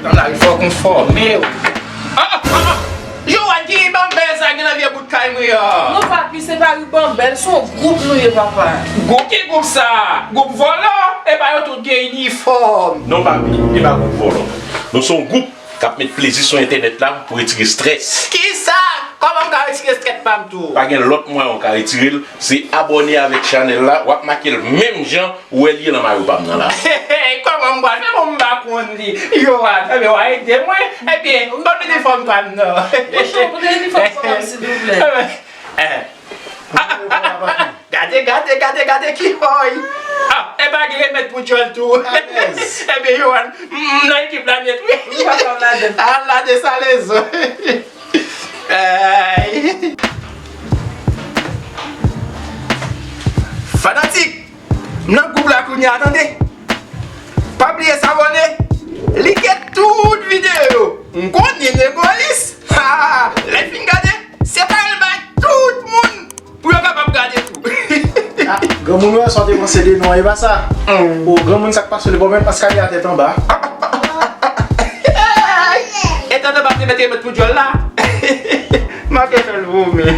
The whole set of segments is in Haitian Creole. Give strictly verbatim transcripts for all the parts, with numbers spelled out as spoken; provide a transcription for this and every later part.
Nan lari fòk m fòme wi. Ah, ah, ah. Joanne, ki ribanbèl sa gen nan vye bout kay mwen an? Non, papi, se pa ribanbèl, se yon gwoup nou ye, papa. Gwoup ki gwoup sa? Gwoup vòlò? Epa yo tout gen inifòm. Non, papi, e pa gwoup vòlò. Nou se yon gwoup k ap met plezi sou entènèt la pou retire estrès. Kisa? Kòman m ka retire estrès pa m tou? Pa gen lòt mwayen ou ka retire l, se abòne avèk chanèl la, w ap make l menm jan ou wè l ye nan mayo pa m nan la. Kòman m pral fè pou m pa konn li? Yo, a, ebyen, w a ede mwen. Ebyen, ban m inifòm pa m nan. Monchè, pote inifòm pa m, silvouplè. Eh, eh. Gade, gade, gade, gade ki hòy. Ah, e pa gen remèd pou djòl tou. Alèz. Ebyen, yo, m nan ekip la nèt, wi. Wi, papa, m ladan. Al ladan sa lezo. Ay. Fanatik, m nan gwoup la kounye a, tande. Pa bliye sabòne, like tout videyo yo. M konnen negolis. Ha, lè fin gade, se pa l bay tout moun pou yo kapab gade tou. Ah, granmoun, wè sa w te panse de nou an, e pa sa? Mm. O, granmoun, sa k pase, li pa menm paske li a tèt anba. Etan de pa te mete remèd pou djòl la. Manke fè l vomye.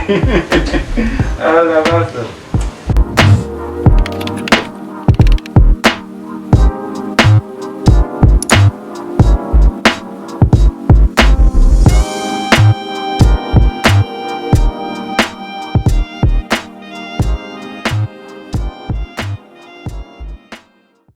Ah, la, la, sa.